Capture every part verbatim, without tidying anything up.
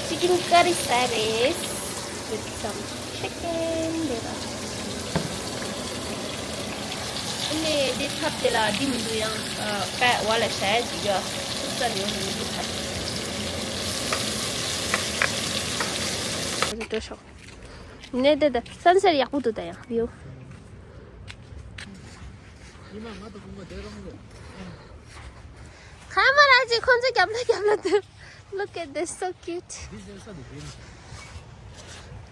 Chicken curry service with some chicken. ཨ་ནི་འདི་ཐབ་དེ་ལ་འདི་མི་འདུག་ཡང་ཨ་པད་བ་ལ་བྱ་ཡ་ཅིག་ཡོད། ཐུག་ས་ནི་འདི་ཐབ། འདི་འགྲོ་ཤོག་ནས་དེ་ད་སན་སེཊ་ཡག་པོ་འདུག་ད་ཡང་བིའུ། ཁ་མ་ར་ཅིག་ཁོང་ཚོ་རྒྱབ་ལ་རྒྱབ་ལ་འདུག Look at this, so cute.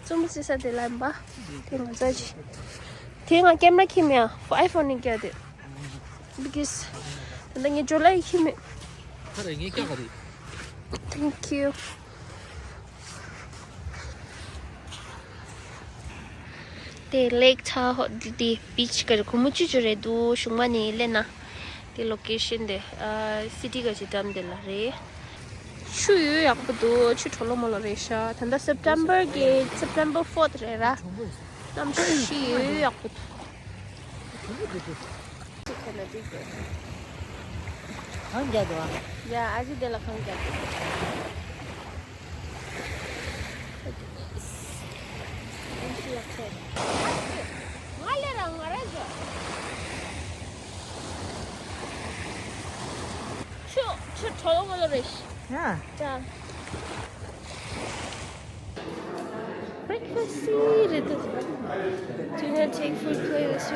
བཙུན་མོ་སི་ས་དེ་ལ་འབའ། དེ་ང་ཚོ་ཅི། དེ་ང་ཀེམ་ར་ཁྱིམ་ཡ། ཨའི་ཕོན་ནས་བསྐྱལ་དེ། Because ད་ངས་ཇོ་ལའི་ཁྱིམ་མེད། ཁ་རེ་ངས་བསྐྱལ་ག་རེད། Thank you. དེ་ལེག་ཐ་ཧོ་དེ་དེ་བིཆ་ག་རེ་སྒོར་མོ་བཅུ་བཅུ་རེད་འདུག་གཞུང་མ་ནས་ལེན་ན། དེ་ལོ་ཀེ་ཤན་དེ་ཨ་སི་ཊི་ག་ཅིག་འགྲམ་དེ་ལ་རེད། ཆུ་ཡོད་ཡག་པོ་འདུག་ཆུ་གྲོ་ལོ་མོ་ལོ་རེད་ཤག་ད་ལྟ་སེབ་ཊེམ་བར་གི་སེབ་ཊེམ་བར་ཕོར་ཐི་རེད་ར། གནམ་གཤིས་ཡོད་ཡག་པོ་འདུག་གང་རྒྱག་འདུག་ཡ་ཨ་ཅེ་དེ་ལ་གང་རྒྱག་འདུག་ང་ལས་རང་ང་རང་ཇོ། ཆུ་ཆུ་གྲོ་ལོ་ངོ་ལོ་རེད། ཡ། ཅང་། Breakfast རེད་དོ། Do not take food playlist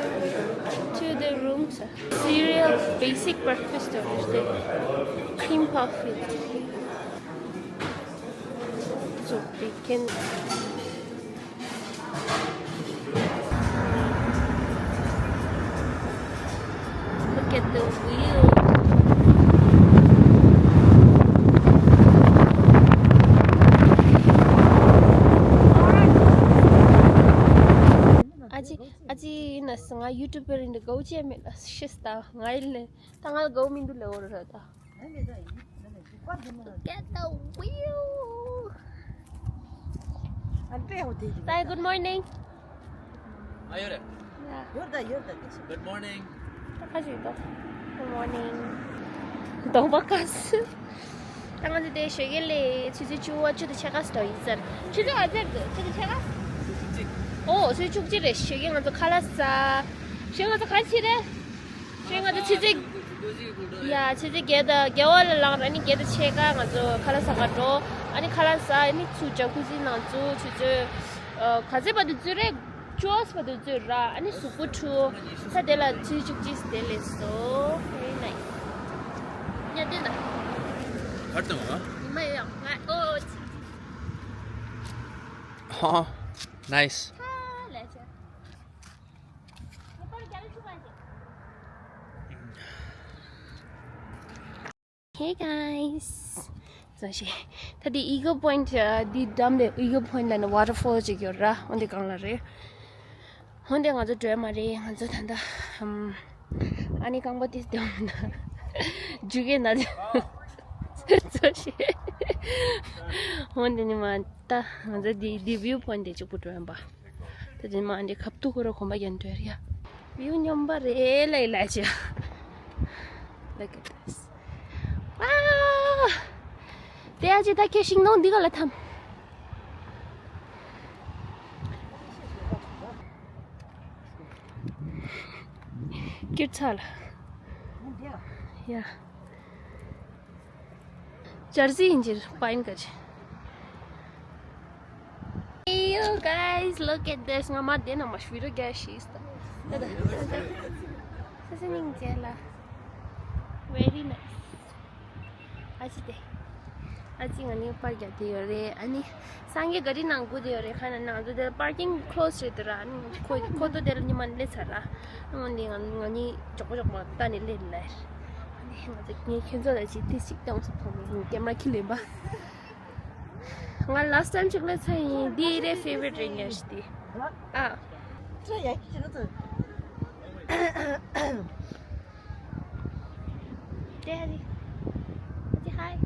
to the room. Cereal, basic breakfast. Cream puff. So bacon. Look at the view. ཨ་ཅེ་ཨ་ཅེ་ཡིན་ན་ང་ཡུ་ཊུབ་པར་ཡིན་འདི་གའུ་ཅེ་མེད་ལ་ཤེས་ད་ང་ཡིན་ལེ་ད་ང་ལ་གའུ་མི་འདུག་ལེ་འོ་ར་ད། Look at the view. Hi, good morning. ཡོར་ད་ཡོར་ད། Good morning. Good morning. གདོང་པ་ཁ་སི། ད་ང་ཚོ་དེ་ཞོགས་ཀས་ལས་ཆུ་ཚོད་བཅུ་པ་བཅུ་དང་ཕྱེད་ཀ་ཙམ་ཡིན་ཟེར། ཆུ་ཚོད་ག་ཚོད་རེད། ཆུ་ཚོད་ཕྱེད་ཀ་ཨོ་ཆུ་ཚོད་བཅུ་གཅིག་རེད། ཞོགས་ཀས་ང་ཚོ་ཁ་ལག་ཟ། ཞོགས་ང་ཚོ་ག་རེ་བྱས་རེད། ཞོགས་ང་ཚོ་ཆུ་ཚོད། ཡ་ཆུ་ཚོད་བརྒྱད་དང་བརྒྱད་པ་ལ་ལངས་ར་ནི་བརྒྱད་དང་ཕྱེད་ཀ་ང་ཚོ་ཁ་ལག་ཟ་ག་འགྲོ། ཨ་ནི་ཁ་ལག་ཟ་ཨ་ནི་ཚུར་ཇ་ཀུ་ཟི་ནང་ཚུར་ཆུ་ཚོད། ཨ་ག་ཚོད་བར་དུ་འཛུལ་རེད། བཅུ་པ་བར་དུ་འཛུལ་ར་ཨ་ནི་གཟུགས་པོ་འཁྲུ། ས་དེ་ལ་ཚུར་བཅུ་གཅིག་དེ་ལས་སོ། Very nice. ཉལ་དེ་ལ། གར་དང་བ། ཉི་མ་ཡོད་ཡག་ང་ཨོ། ཧ། Nice. ཧ་ལས་ཆེ། Hey guys. ད་དེ་Eagle Point འདི་འགྲམ་དེ་Eagle Point ལ་ནི་waterfall ཅིག་ཡོད་ར་འོན་ཏེ་གང་ལ་རེད། འོན་ཏེ་ང་ཚོ་འགྲོ་ཡ་མ་རེད། ང་ཚོ་ད་ལྟ་ཨམ། ཨ་ནི་རྐང་པ་དེ་སྟོན་ན་རྒྱུག་གི་ན་ཚོ་ཤེས། འོན་ཏེ་ནི་མ་ད་ང་ཚོ་འདི་འདི་view point དེ་གཅིག་པུ་འགྲོ་ཡ་ཡིན་པ། ད་དེ་མ་འདི་ཁབ་ཏུ་ཁོ་ར་གོམ་པ་རྒྱན་འགྲོ་ཡ་རེད་ཡ། view སྙོམས་པ་རེད་ལ་ཡི་ལ་ཅི། Look at this. Wow. དེ་ཨ་ཅེ་ད་ཁྱེད་ཤིང་སྡོང་འདི་ག་ལ་འཐམ། སྐྱུར་ཚ་ལ། ཡ། ཅར་ཟི་ཡིན་ཅིར་པ་ཡིན་ག་ཅི། Hey you guys, look at this. ང་མ་དེ་ན་མ་ཤུ་རོ་ག་ཤི་སྟ། ད་ད་ད་ད། ས་ས་ཉིང་ཅེ་ལ། Very nice. ཨ་ཅི་དེ། ཨ་ཅི་ང་ནི་པར་རྒྱག་དེ་ཡོད་རེད། ཨ་ནི་སང་གེ་ག་རི་ནང་སྒུག་དེ་ཡོད་རེད། ཁ་ན་ནང་དུ་དེ་parking close རེད་དེ་ར། ཨ་ནི་ཁོ་ཁོ་དོ་དེ་ལ་ཉི་མ་ནི་ལས་ཚར་ར། ཨ་ནི་ང་ང་ནི་ཅོག་པོ་ཅོག་པོ་ལྟ་ནི་ལས་ལས། ཨ་ནི་ང་ཚོ་ངས་ཁྱོད་ཚོ་ལ་ཅི་ཏི་ཞིག་སྟོན་སོག་ཐོག་མི་ཀེམ་ར་ཁི་ལེན་པ། ང་last time ཅིག་ལ་ཚ་ཡིན། འདི་རེད་favorite རེད་ཉལ་ཤི་དེ། ཨ། ཁྲ་ཡ་ཁྱི་ཁྱི་ཚོ། དེ་ཧ་རི། དེ་ཧའི།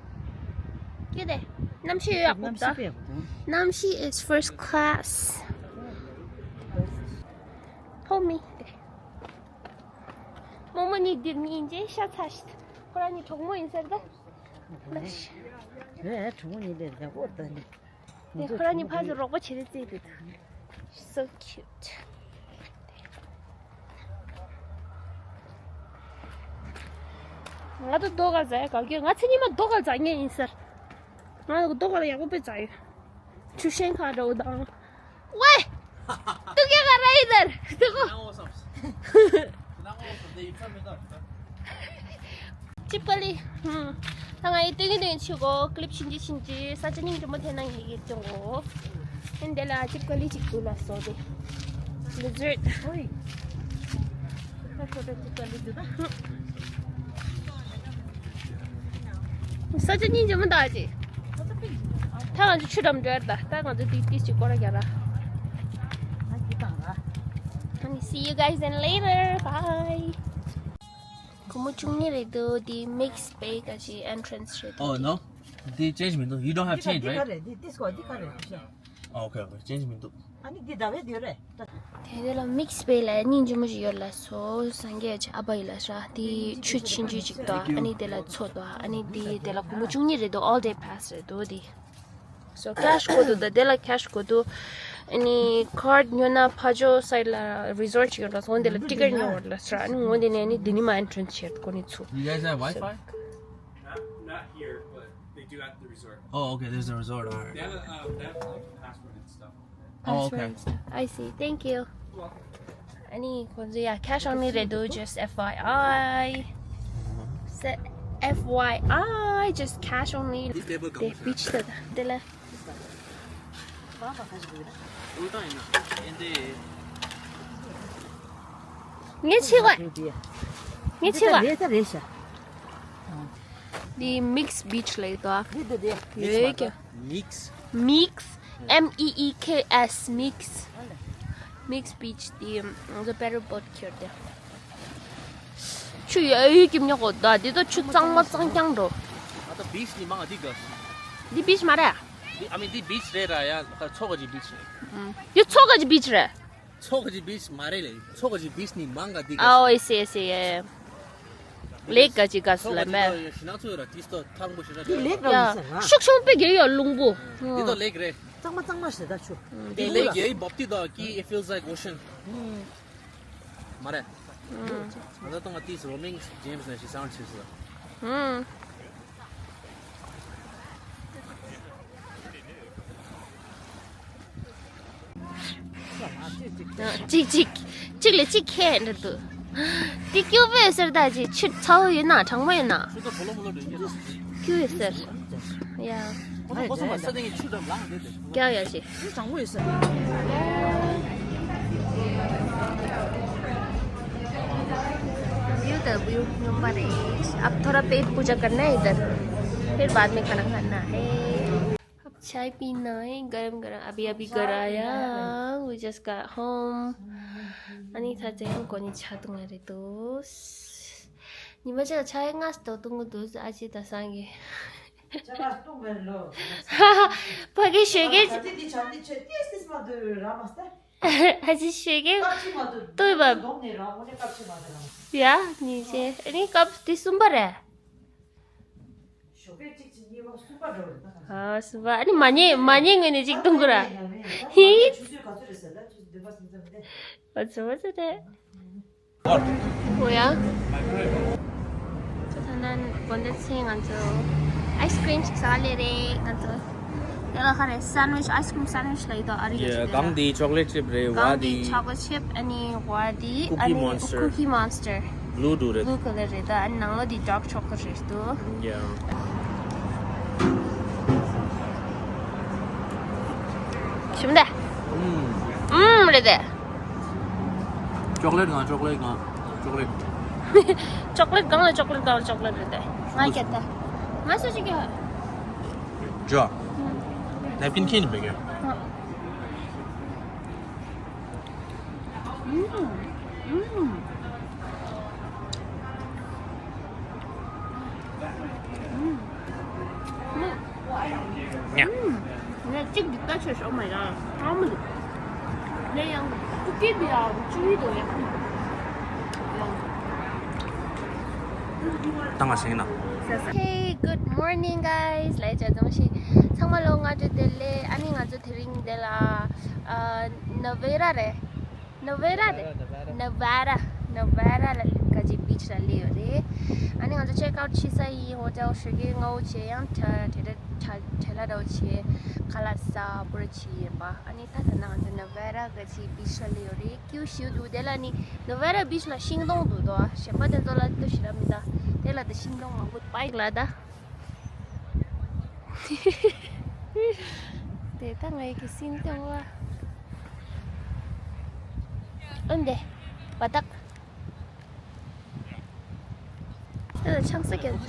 ཁྱི་དེ། གནམ་གཤིས་ཡག་པོ་ད། གནམ་གཤིས་is first class. ཕོ་མི་དེ། རྨོ་མོ་གཉིས་འདིར་གཉིས་རྗེས་ཤ་ཚ་ཤི། ཁོ་རང་གཉིས་གྲོགས་མོ་ཡིན་ཟེར་ད། ལ་ཤི། ཨེ་གྲོགས་མོ་གཉིས་ལས་ལས་འོ་ད་ནི། དེ་ཁོ་རང་གཉིས་ཕར་ཚུར་རོགས་པ་བྱེད་རེས་བརྩིས་འདུག So cute. ང་ཚོ་རྡོ་ག་འཛེག་ག་གི་ང་ཚོ་ཉི་མ་རྡོ་ག་འཛེག་མཁན་ཡིན་ཟེར། ང་རྡོ་ག་ལ་ཡག་པོ་དཔེ་འཛེག་ཡོད། ཆུ་ཤེལ་ཁ་འདྲ་བོ་དང་། ཝེ། ཏུ་ཀེ་ག་ར་ཡི་དར་ཏུ་ཀོ། ཅིབ་ཀ་ལི། ཧུམ། ད་ང་ཡི་ཏིང་ཏིང་ཆུ་གོ་ཀི་ལིབ་ཕྱིན་ཅི་ཕྱིན་ཅི་ས་ཆ་སྙིང་རྗེ་མོ་དེ་ན་ངེད་ཀྱི་སྟོན་གོ་ཨན་དེ་ལ་ཅིབ་ཀ་ལི་ཅིག་འདུག་ལ་སོ་དེ། ལི་ཛར་ཊི། ཧོ་ཡི། ད་ཁོ་ད་ཅིབ་ཀ་ལི་འདུག་ད། ཧུམ། ས་ཆ་སྙིང་རྗེ་མོ་ད་ཅི། ད་ང་ཚོ་ཆུ་འགྲམ་འགྲོ་ཡ་ད། ད་ང་ཚོ་ཏིག་ཏིག་ཅིག་སྐོར་ར་རྒྱག་ར། ང་འདི་དང་ར། See you guys in later. Bye. སྒོར་མོ་བཅུ་གཉིས་རེད་འདུག་འདི་མིག་སི་པེ་ག་ཅིག་ཨེན་ཊི་རན་སི་རེད་འདུག Oh no. འདི་ཅེན་ཇི་མི་འདུག You don't have change, right? འདི་ག་རེད། འདི་ཏིས་ཀོ་འདི་ག་རེད། Oh, okay, okay. ཅེན་ཇི་མི་འདུག་ཨ་ནི་འདི་ཟླ་བའི་འདི་རེད། དེ་ནས་ལ་མིག་སི་པེ་ལ་སྙིང་རྗེ་མོ་ཞིག་ཡོད་ལ་སོ་སངས་རྒྱས་ཀྱི་ཨ་ཕ་ཡིན་ལ་ཤ་འདི་ཆུ་ཆེན་ཆུ་ཅིག་འདུག་ཨ་ནི་དེ་ལ་མཚོ་འདུག་ཨ་ནི་འདི་དེ་ལ་སྒོར་མོ་བཅུ་གཉིས་རེད་འདུག All day pass རེད་འདུག་འདི། So cash དགོས་འདུག་ད་དེ་ལ་cash དགོས་འདུག་ཨ་ནི་ཁཱར་ཌི་ཉོ་ན་ཕ་ཇོ་སའིཌ་ལ་རི་སོར་ཊི་ཅིག་ཡོད་ར་སོང་དེ་ལ་ཊི་ཀེ་ཊི་ཉོ་བར་ལ་སྲ་ཨ་ནི་ངོ་དེ་ནས་ནི་དེ་ནི་མ་ཨེན་ཊི་རན་སི་བྱེད་དགོས་ནི་ཚུ། You guys have Wi-Fi? Not, not here, but they do at the resort. Oh, okay, there's a resort, all right. They have a, um, they have, like, password and stuff. Oh, okay. Passwords. I see. Thank you. You're welcome. ཨ་ནི་ཁོང་ཚོ་ཡ་cash only རེད་འདུག Just F Y I. F Y I, just cash only. དེ་བིཆ་དེ་དེ་ལ། ངས་ཆེ་བ། ངས་ཆེ་བ། འདི་མིག་སི་བིཆ་ལ་ཡོད་དོ། ཡོད་ཀྱང་། མིག་སི། མིག་སི། M E E K S, Mix. Mix Beach དེ་ང་ཚོ་པེ་ཌལ་བོ་ཊི་ཁྱེར་ཏེ། ཆུ་ཡོད་ཡོད་ཀྱི་མྱོག་གོ་ད་འདི་ཚོ་ཆུ་གཙང་མ་གཙང་རྐྱང་འགྲོ། ཨ་ད་བིཆ་ནི་མང་ང་འདི་དགའ། འདི་བིཆ་མ་རེད། འདི་ཨ་མི་འདི་བིཆ་རེད་ར་ཡ་ཁ་ཚོགས་ཀྱི་བིཆ་རེད། འདི་ཚོགས་ཀྱི་བིཆ་རེད། ཚོགས་ཀྱི་བིཆ་མ་རེད་ལེ། ཚོགས་ཀྱི་བིཆ་ནི་མང་ང་འདི་དགའ། Oh, I see, I see, yeah, yeah. ལེགས་ག་ཅིག་ག་སུ་ལ་མེད། ཤི་ན་ཚོ་ཡོད་ར་ཏིས་ཏོ་ཐང་པོ་ཤི་ར། འདི་ལེགས་ར་ཡ་མི་སྲིད་ང་། ཤུགས་ཆུང་པོ་གི་ཡོད་རླུང་བུ། འདི་ཏོ་ལེགས་རེད། གཙང་མ་གཙང་མ་ཞེ་དྲག་ཆུ། འདི་ལེགས་ཡོད་བབ་ཏི་ཏོ་ཀི། It feels like ocean. མ་རེད། ང་ཚོ་ཏང་ང་ཏིས་རོ་མིང་ཇེམ་སི་ནས་ཤི་སང་ཆི་སི། གཅིག་གཅིག་གཅིག་ལ་གཅིག་ཁྱད་འདྲ་འདུག་འདི་སྐྱུར་པོ་ཡོད་ཟེར་ད་ཅིག་ཆུ་ཚ་བོ་ཡོད་ན་གྲང་མོ་ཡོད་ན། སྐྱུར་ཡོད་ཟེར། ཡ། རྒྱག་ཡ་ཞིག View तो view number एक। अब थोड़ा पेट पूजा करना है इधर, फिर बाद में खाना खाना है। अब चाय पीना है गरम गरम, अभी अभी घर आया। We just got home. ཨ་ནི་ད་ཅི་ཡང་གོ་ནི་ཆ་ཏུང་ང་རེད་དོ། ཉི་མ་ཅག་ཆ་ཡང་ངས་ཏོ་ཏུང་གི་དུས་ཨ་ཅེ་ད་སང་གི། ཕ་གི་ཞོད་གི། ཨ་ཅེ་ཞོད་གི། ལྟོས་པ། ཡ་ཉིན་ཅེ་ཨ་ནི་སྐབས་དེ་གསུམ་པ་རེད། ཨ་གསུམ་པ་ཨ་ནི་མ་ཉེ་མ་ཉེ་ངོས་ནས་ཅིག་གཏོང་དགོས་ར། ཧི། ཨ་ཙི་ཨ་ཙི་རེད། ཨོ་ཡ། ད་ལྟ་དགོང་དག་ཚེ་ང་ཚོ་ཨའི་སི་ཀྲིམ་ཞིག་ཟ་ལེ་རེད་ང་ཚོ། དེ་ལ་ཁ་རེ་སན་ཝིཆ། ཨའི་སི་ཀྲིམ་སན་ཝིཆ་ལ་ཡོད་དོ་ཨ་རི་ཡ་ཅི་དེ་ལ། གང་དེ་ཅོག་ལེ་ཊི་ཅིབ་རེད། གང་དེ་ཅོག་ལེ་ཊི་ཅིབ། ཨ་ནི་ཝར་དེ་ཨ་ནི་ཀུ་ཀི་མོན་སི་ཊར། བླུ་ཌུ་རེད། བླུ་ཁ་ལར་རེད་དོ། ཨ་ནི་ནང་ལོགས་དེ་ཌར་ཀ་ཆོ་ཀ་ལེཊ་རེད་དོ། ཡ། ཞིམ་དེ། ཨུམ། ཨུམ་རེད་དེ། ཅོག་ལེཊ་གང་། ཅོག་ལེཊ་གང་། ཅོག་ལེཊ། ཅོག་ལེཊ་གང་ལ་ཅོག་ལེཊ་གང་ལ་ཅོག་ལེཊ་རེད་དེ། ང་སྐྱེ་ད། ང་སུ་ཞིག་གི། ཇོ། ནེབ་ཀིན་ཁྱེར་ནས་འབད་གི། ཨུམ། ཨུམ། ཨུམ། ཉ། ངས་གཅིག་འདི་ལྟ་ཆོད་ཤོག་མ་ཡ། ཨ་མ་ལི། ལས་ཡང་ཀུ་ཀི་འདི་ཡང་བཅུ་གཉིས་དོ་ཡ། ད་ང་ཟིན་ན། Hey, good morning, guys. ལས་བྱ་ཙམ་ཞིག་ཚང་མ་ལོ་ལྔ་བཅུ་བདེ་ལེགས། ཨ་ནི་ང་ཚོ་དེ་རིང་འདི་ལ་ཨ་ནོ་ཝེ་ར་རེད། ནོ་ཝེ་ར་རེད། ནོ་ཝེ་ར། ནོ་ཝེ་ར་ལ་ག་ཅི་བིཆ་ལ་སླེབས་ཡོད་རེད། ཨ་ནི་ང་ཚོ་ཅེག་ཨའུཊ་བྱེད་ས་ཡིན། ཧོ་ཊེལ་ཞོགས་ཀས་སྔ་པོ་བྱས། ཡང་ཁྲ་ཁྲ་ཁྲ་ཁྲ་ལ་འདྲ་བོ་བྱས། ཁ་ལག་ཟ་པོ་ར་བྱས་ཡིན་པ། ཨ་ནི་ད་ད་ན་ང་ཚོ་ནོ་ཝེ་ར་ག་ཅི་བིཆ་ལ་སླེབས་ཡོད་རེད། ཀྱུ་ཤིའུ་འདུག་དེ་ལ་ནི་ནོ་ཝེ་ར་བིཆ་ལ་ཤིང་སྡོང་འདུག་དོ། གཞན་པ་དེ་ཚོ་ལ་ལྟོས་ཤིག་ར་མི་འདའ། དེ་ལ་ད་ཤིང་སྡོང་མང་པོ་པའི་ལ་ད། དེ་ད་ངའི་གི་སིན་ཏེ་བ། ཨོན་དེ། བ་དག་དེ་ལ་ཆང་ས་གྱོན།